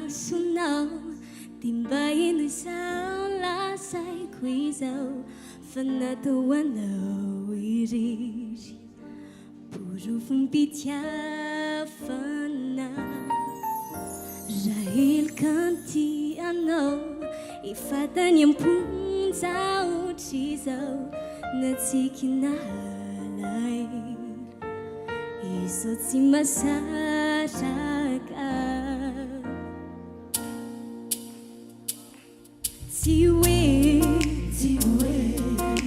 masonao Dia mba henoy izao lazaiko izao Fa natao ho anao irery Porofom-pitiavana Raha heloka ny tianao Efa tany am-ponja ohatr'izao Na tsiky na alahelo Izao tsy mahasaraka. Tsy hoe, tsy hoe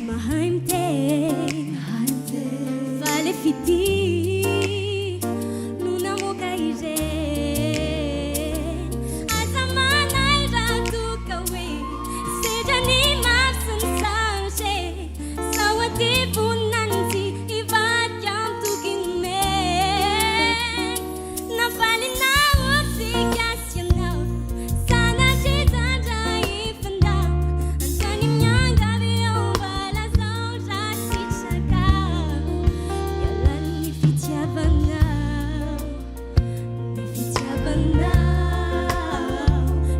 mahay miteny, mahay miteny fa le fitia no namoaka ireny. Aza manahy raha toa ka hoe sedra ny mafy sy ny sarotra e, sao aty vonona ny tsy hivadika amin'ny toky nomena. Na faly na ory tsika sy ianao Sanatria izany raha hifandao Androany miangavy eo mba lazao raha sitrakao Ialan'ny fitiavanao Ny fitiavanao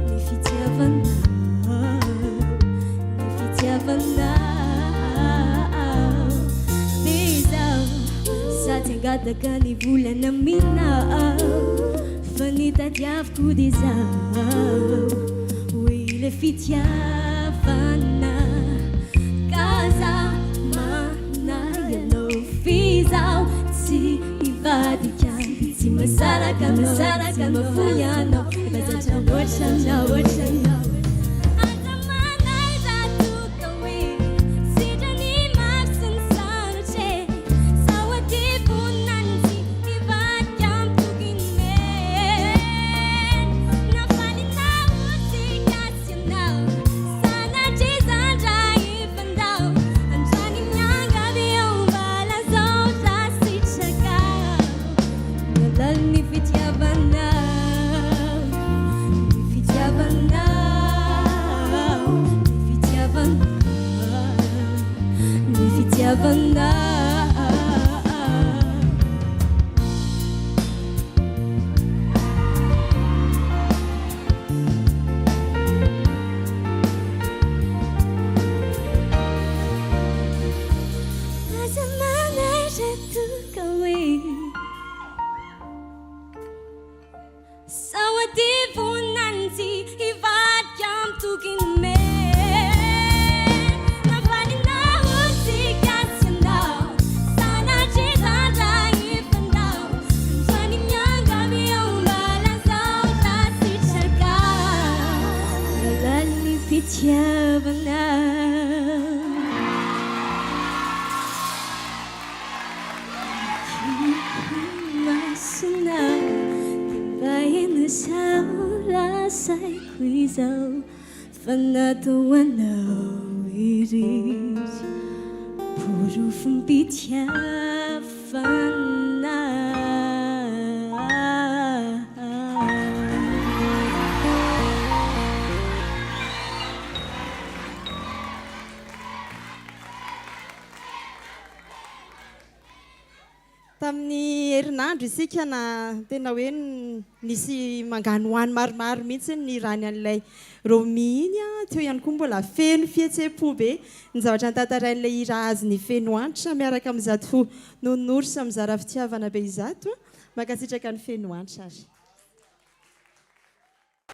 Ny fitiavanao Ny fitiavanao Dia izao Sady hangataka ny volana aminao Fa ny tadiaviko dia izao Hoe ilay fitiavana Ka aza manahy ianao F'izaho tsy hivadika Tsy mahasaraka anao Tsy mahafoy anao Efa zatra loatra anao Aza manahy raha toa ka hoe Sedra ny mafy sy ny sarotra e Sao aty vonona ny tsy hivadika amin'ny toky nomena Na faly na ory tsika sy ianao Sanatria izany raha hifandao Androany miangavy eo mba lazao raha sitrakao Ny alalan'ny fitiavanao Ny fitiavanao Ny fitiavanao Ny fitiavanao. Aza manahy raha toa ka hoe Sao aty vonany tsy hivadika amin'ny toky nomena Faly na ory tsika sy ianao Sanatria izany raha hifandao Androany miangavy eo mba lazao raha sitrakao Lalan'ny fitiavana. Masonao dia mba henoy sao lazaiko izao fa natao ho anao irery porofom-pitiavana. Tamin'ny herinandro isika na tena hoe nisy manganohano maromaro mihitsy ny nihirany an'ilay Romy iny an, teo ihany koa mbola feno fihetseham-po be ny zavatra notantarain'ilay hira azy ny Fenohantra miaraka amin'izato Nonours mizara fitiavana be izato an, mankasitraka an'i Fenohantra ary.